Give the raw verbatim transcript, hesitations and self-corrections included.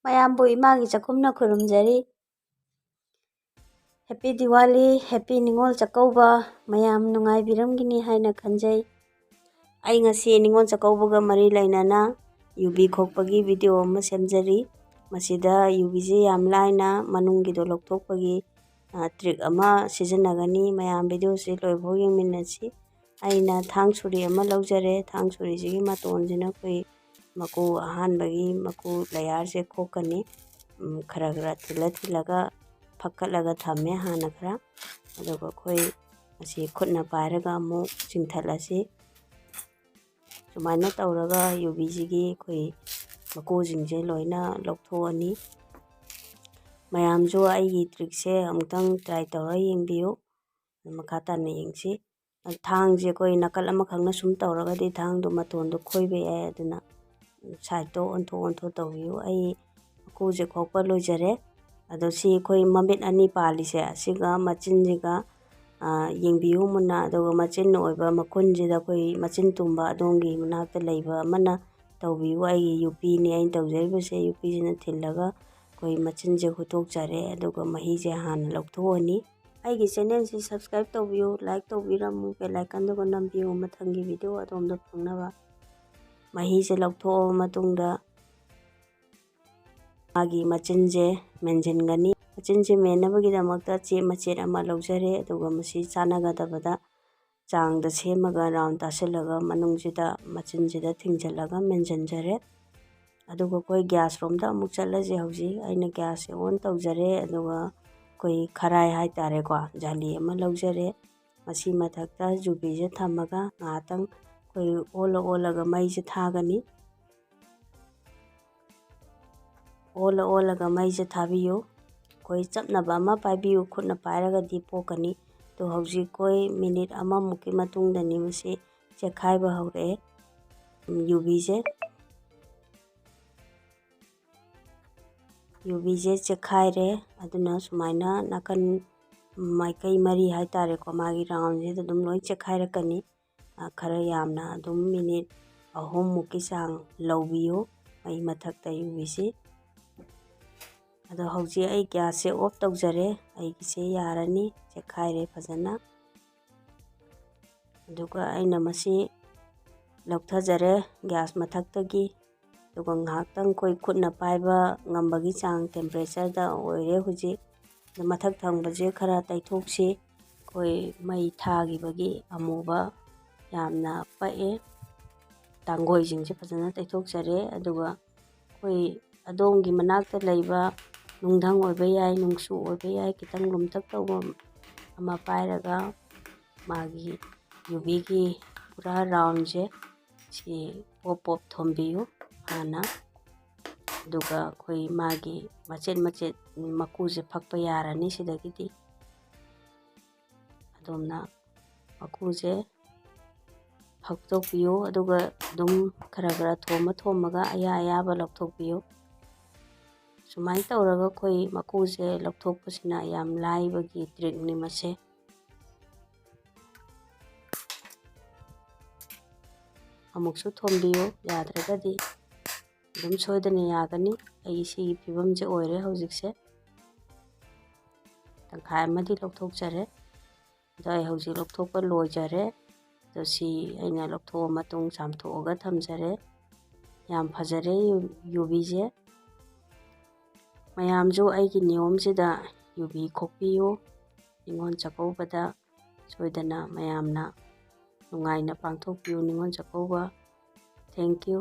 ꯃꯌꯥꯝꯕꯨ ꯏꯃꯥꯒꯤ ꯆꯥꯛꯈꯨꯝꯅ ꯈꯨꯔꯨꯝꯖꯔꯤ꯫ Happy Diwali, Happy Ningol Chakkouba. ꯃꯌꯥꯝ ꯅꯨꯡꯉꯥꯏꯕꯤꯔꯝꯒꯅꯤ ꯍꯥꯏꯅ ꯈꯟꯖꯩ꯫ ꯑꯩ ꯉꯁꯤ ꯅꯤꯉꯣꯜ ꯆꯥꯛꯀꯧꯕꯒ ꯃꯔꯤ ꯂꯩꯅꯅ ꯌꯨꯕꯤ ꯈꯣꯛꯄꯒꯤ video ꯑꯃ ꯁꯦꯝꯖꯔꯤ꯫ ꯃꯁꯤꯗ ꯌꯨꯕꯤꯁꯦ ꯌꯥꯝ ꯂꯥꯏꯅ ꯃꯅꯨꯡꯒꯤꯗꯣ ꯂꯧꯊꯣꯛꯄꯒꯤ, ꯑ, trick ꯑꯃ ꯁꯤꯖꯤꯟꯅꯒꯅꯤ꯫ ꯃꯌꯥꯝ videoꯁꯤ ꯂꯣꯏꯐꯥꯎ ꯌꯦꯡꯃꯤꯟꯅꯁꯤ꯫ ꯑꯩꯅ ꯊꯥꯡ ꯁꯨꯔꯤ ꯑꯃ ꯂꯧꯖꯔꯦ꯫ ꯊꯥꯡ ꯁꯨꯔꯤꯁꯤꯒꯤ ꯃꯇꯣꯟꯁꯤꯅ ꯑꯩꯈꯣꯏ ꯃꯀꯨ, ꯑꯍꯥꯟꯕꯒꯤ ꯃꯀꯨ layerꯁꯦ ꯈꯣꯛꯀꯅꯤ꯫ ꯎꯝ, ꯈꯔ ꯈꯔ ꯊꯤꯜꯂ ꯊꯤꯜꯂꯒ ꯐꯛꯀꯠꯂꯒ ꯊꯝꯃꯦ ꯍꯥꯟꯅ ꯈꯔ꯫ ꯑꯗꯨꯒ ꯑꯩꯈꯣꯏ ꯑꯁꯤ ꯈꯨꯠꯅ ꯄꯥꯏꯔꯒ ꯑꯃꯨꯛ ꯆꯤꯡꯊꯠꯂꯁꯤ꯫ ꯁꯨꯃꯥꯏꯅ ꯇꯧꯔꯒ ꯌꯨꯕꯤꯁꯤꯒꯤ ꯑꯩꯈꯣꯏ ꯃꯀꯨꯁꯤꯡꯁꯦ ꯂꯣꯏꯅ ꯂꯧꯊꯣꯛꯑꯅꯤ꯫ ꯃꯌꯥꯝꯁꯨ ꯑꯩꯒꯤ trickꯁꯦ ꯑꯃꯨꯛꯇꯪ try ꯇꯧꯔ ꯌꯦꯡꯕꯤꯌꯨ꯫ ꯃꯈꯥ ꯇꯥꯅ ꯌꯦꯡꯁꯤ꯫ ꯊꯥꯡꯁꯦ ꯑꯩꯈꯣꯏ ꯅꯥꯀꯜ ꯑꯃꯈꯛꯅ ꯁꯨꯝ ꯇꯧꯔꯒꯗꯤ ꯊꯥꯡꯗꯣ ꯃꯇꯣꯟꯗꯣ ꯈꯣꯏꯕ ꯌꯥꯏ, ꯑꯗꯨꯅ sideꯇꯣ ꯑꯣꯟꯊꯣꯛ ꯑꯣꯟꯊꯣꯛ ꯇꯧꯕꯤꯌꯨ꯫ ꯑꯩ ꯃꯀꯨꯁꯦ ꯈꯣꯛꯄ ꯂꯣꯏꯖꯔꯦ꯫ ꯑꯗꯣ ꯁꯤ ꯑꯩꯈꯣꯏ ꯃꯃꯤꯠ ꯑꯅꯤ ꯄꯥꯜꯂꯤꯁꯦ, ꯑꯁꯤꯒ ꯃꯆꯤꯟꯁꯤꯒ, ꯑ, ꯌꯦꯡꯕꯤꯌꯨ ꯃꯨꯟꯅ꯫ ꯑꯗꯨꯒ ꯃꯆꯤꯟ ꯑꯣꯏꯕ ꯃꯈꯨꯟꯁꯤꯗ ꯑꯩꯈꯣꯏ ꯃꯆꯤꯟ ꯇꯨꯝꯕ ꯑꯗꯣꯝꯒꯤ ꯃꯅꯥꯛꯇ ꯂꯩꯕ ꯑꯃꯅ ꯇꯧꯕꯤꯌꯨ꯫ ꯑꯩꯒꯤ ꯌꯨꯄꯤꯅꯤ ꯑꯩꯅ ꯇꯧꯖꯔꯤꯕꯁꯦ꯫ ꯌꯨꯄꯤꯁꯤꯅ ꯊꯤꯜꯂꯒ ꯑꯩꯈꯣꯏ ꯃꯆꯤꯟꯁꯦ ꯍꯨꯠꯇꯣꯛꯆꯔꯦ꯫ ꯑꯗꯨꯒ ꯃꯍꯤꯁꯦ ꯍꯥꯟꯅ ꯂꯧꯊꯣꯛꯑꯅꯤ꯫ ꯑꯩꯒꯤ channelꯁꯤ subscribe ꯇꯧꯕꯤꯌꯨ, like ꯇꯧꯕꯤꯔꯝꯃꯨ, bell iconꯗꯨꯒ ꯅꯝꯕꯤꯌꯨ, ꯃꯊꯪꯒꯤ video ꯑꯗꯣꯝꯗ ꯐꯪꯅꯕ꯫ ꯃꯍꯤꯁꯦ ꯂꯧꯊꯣꯛꯑꯕ ꯃꯇꯨꯡꯗ ꯃꯥꯒꯤ ꯃꯆꯤꯟꯁꯦ ꯃꯦꯟꯁꯤꯟꯒꯅꯤ꯫ ꯃꯆꯤꯟꯁꯦ ꯃꯦꯟꯅꯕꯒꯤꯗꯃꯛꯇ ꯆꯦꯞ ꯃꯆꯦꯠ ꯑꯃ ꯂꯧꯖꯔꯦ, ꯑꯗꯨꯒ ꯃꯁꯤ ꯆꯥꯟꯅꯒꯗꯕꯗ ꯆꯥꯡꯗ ꯁꯦꯝꯃꯒ round ꯇꯥꯁꯤꯜꯂꯒ ꯃꯅꯨꯡꯁꯤꯗ ꯃꯆꯤꯟꯁꯤꯗ ꯊꯤꯡꯖꯤꯜꯂꯒ ꯃꯦꯟꯁꯤꯟꯖꯔꯦ꯫ ꯑꯗꯨꯒ ꯑꯩꯈꯣꯏ gasꯔꯣꯝꯗ ꯑꯃꯨꯛ ꯆꯠꯂꯁꯦ꯫ ꯍꯧꯖꯤꯛ ꯑꯩꯅ gasꯁꯦ on ꯇꯧꯖꯔꯦ, ꯑꯗꯨꯒ ꯑꯩꯈꯣꯏ ꯈꯔꯥꯏ ꯍꯥꯏꯇꯥꯔꯦꯀꯣ, ꯖꯥꯂꯤ ꯑꯃ ꯂꯧꯖꯔꯦ꯫ ꯃꯁꯤ ꯃꯊꯛꯇ ꯌꯨꯕꯤꯁꯦ ꯊꯝꯃꯒ ꯉꯥꯏꯍꯥꯛꯇꯪ ꯑꯩꯈꯣꯏ ꯑꯣꯜꯂ ꯑꯣꯜꯂꯒ ꯃꯩꯁꯦ ꯊꯥꯒꯅꯤ꯫ ꯑꯣꯜꯂ ꯑꯣꯜꯂꯒ ꯃꯩꯁꯦ ꯊꯥꯕꯤꯌꯨ꯫ ꯑꯩꯈꯣꯏ ꯆꯞꯅꯕ ꯑꯃ ꯄꯥꯏꯕꯤꯌꯨ, ꯈꯨꯠꯅ ꯄꯥꯏꯔꯒꯗꯤ ꯄꯣꯛꯀꯅꯤ꯫ ꯑꯗꯣ ꯍꯧꯖꯤꯛ ꯑꯩꯈꯣꯏ minute ꯑꯃꯃꯨꯛꯀꯤ ꯃꯇꯨꯡꯗꯅꯤ ꯃꯁꯤ ꯆꯦꯛꯈꯥꯏꯕ ꯍꯧꯔꯛꯑꯦ꯫ ꯌꯨꯕꯤꯁꯦ, ꯌꯨꯕꯤꯁꯦ ꯆꯦꯛꯈꯥꯏꯔꯦ꯫ ꯑꯗꯨꯅ ꯁꯨꯃꯥꯏꯅ ꯅꯥꯀꯟ ꯃꯥꯏꯀꯩ ꯃꯔꯤ ꯍꯥꯏꯇꯥꯔꯦꯀꯣ, ꯃꯥꯒꯤ roundꯁꯤꯗ ꯑꯗꯨꯝ ꯂꯣꯏ ꯆꯦꯛꯈꯥꯏꯔꯛꯀꯅꯤ꯫ ꯑ, ꯈꯔ ꯌꯥꯝꯅ ꯑꯗꯨꯝ minute ꯑꯍꯨꯝꯃꯨꯛꯀꯤ ꯆꯥꯡ ꯂꯧꯕꯤꯌꯨ ꯃꯩ ꯃꯊꯛꯇ ꯌꯨꯕꯤꯁꯤ꯫ ꯑꯗꯣ ꯍꯧꯖꯤꯛ ꯑꯩ gas ꯁꯦ off ꯇꯧꯖꯔꯦ꯫ ꯑꯩꯒꯤꯁꯦ ꯌꯥꯔꯅꯤ, ꯆꯦꯛꯈꯥꯏꯔꯦ ꯐꯖꯅ꯫ ꯑꯗꯨꯒ ꯑꯩꯅ ꯃꯁꯤ ꯂꯧꯊꯖꯔꯦ gas ꯃꯊꯛꯇꯒꯤ꯫ ꯑꯗꯨꯒ ꯉꯥꯏꯍꯥꯛꯇꯪ ꯑꯩꯈꯣꯏ ꯈꯨꯠꯅ ꯄꯥꯏꯕ ꯉꯝꯕꯒꯤ ꯆꯥꯡ temperature ꯗ ꯑꯣꯏꯔꯦ ꯍꯧꯖꯤꯛ꯫ ꯑꯗꯣ ꯃꯊꯛ ꯊꯪꯕꯁꯦ ꯈꯔ ꯇꯩꯊꯣꯛꯁꯤ꯫ ꯑꯩꯈꯣꯏ ꯃꯩ ꯊꯥꯈꯤꯕꯒꯤ ꯑꯃꯨꯕ ꯌꯥꯝꯅ ꯄꯛꯑꯦ꯫ ꯇꯥꯡꯒꯣꯏꯁꯤꯡꯁꯦ ꯐꯖꯅ ꯇꯩꯊꯣꯛꯆꯔꯦ꯫ ꯑꯗꯨꯒ ꯑꯩꯈꯣꯏ ꯑꯗꯣꯝꯒꯤ ꯃꯅꯥꯛꯇ ꯂꯩꯕ ꯅꯨꯡꯙꯪ ꯑꯣꯏꯕ ꯌꯥꯏ, ꯅꯨꯡꯁꯨ ꯑꯣꯏꯕ ꯌꯥꯏ, ꯈꯤꯇꯪ ꯂꯨꯝꯇꯛ ꯇꯧꯕ ꯑꯃ ꯄꯥꯏꯔꯒ ꯃꯥꯒꯤ ꯌꯨꯕꯤꯒꯤ ꯄꯨꯔꯥ round ꯁꯦ ꯁꯤ ꯄꯣꯞ ꯄꯣꯞ ꯊꯣꯝꯕꯤꯌꯨ ꯍꯥꯟꯅ꯫ ꯑꯗꯨꯒ ꯑꯩꯈꯣꯏ ꯃꯥꯒꯤ ꯃꯆꯦꯠ ꯃꯆꯦꯠ ꯃꯀꯨꯁꯦ ꯐꯛꯄ ꯌꯥꯔꯅꯤ ꯁꯤꯗꯒꯤꯗꯤ꯫ ꯑꯗꯣꯝꯅ ꯃꯀꯨꯁꯦ ꯐꯛꯇꯣꯛꯄꯤꯌꯨ꯫ ꯑꯗꯨꯒ ꯑꯗꯨꯝ ꯈꯔ ꯈꯔ ꯊꯣꯝꯃ ꯊꯣꯝꯃꯒ ꯑꯌꯥ ꯑꯌꯥꯕ ꯂꯧꯊꯣꯛꯄꯤꯌꯨ꯫ ꯁꯨꯃꯥꯏꯅ ꯇꯧꯔꯒ ꯑꯩꯈꯣꯏ ꯃꯀꯨꯁꯦ ꯂꯧꯊꯣꯛꯄꯁꯤꯅ ꯌꯥꯝ ꯂꯥꯏꯕꯒꯤ trick ꯅꯤ ꯃꯁꯦ꯫ ꯑꯃꯨꯛꯁꯨ ꯊꯣꯝꯕꯤꯌꯨ, ꯌꯥꯗ꯭ꯔꯒꯗꯤ ꯑꯗꯨꯝ ꯁꯣꯏꯗꯅ ꯌꯥꯒꯅꯤ꯫ ꯑꯩ ꯁꯤꯒꯤ ꯐꯤꯕꯝꯁꯦ ꯑꯣꯏꯔꯦ ꯍꯧꯖꯤꯛꯁꯦ꯫ ꯇꯪꯈꯥꯏ ꯑꯃꯗꯤ ꯂꯧꯊꯣꯛꯆꯔꯦ꯫ ꯑꯗꯣ ꯑꯩ ꯍꯧꯖꯤꯛ ꯂꯧꯊꯣꯛꯄ ꯂꯣꯏꯖꯔꯦ꯫ ꯑꯗꯣ ꯁꯤ ꯑꯩꯅ ꯂꯧꯊꯣꯛꯑ ꯃꯇꯨꯡ ꯆꯥꯝꯊꯣꯛꯑꯒ ꯊꯝꯖꯔꯦ꯫ ꯌꯥꯝ ꯐꯖꯔꯦ ꯌꯨ-, ꯌꯨꯕꯤꯁꯦ꯫ ꯃꯌꯥꯝꯁꯨ ꯑꯩꯒꯤ ꯅꯤꯌꯣꯝꯁꯤꯗ ꯌꯨꯕꯤ ꯈꯣꯛꯄꯤꯌꯨ꯫ ꯅꯤꯉꯣꯜ ꯆꯥꯛꯀꯧꯕꯗ ꯁꯣꯏꯗꯅ ꯃꯌꯥꯝꯅ ꯅꯨꯡꯉꯥꯏꯅ ꯄꯥꯡꯊꯣꯛꯄꯤꯌꯨ ꯅꯤꯉꯣꯜ ꯆꯥꯛꯀꯧꯕ꯫ Thank you꯫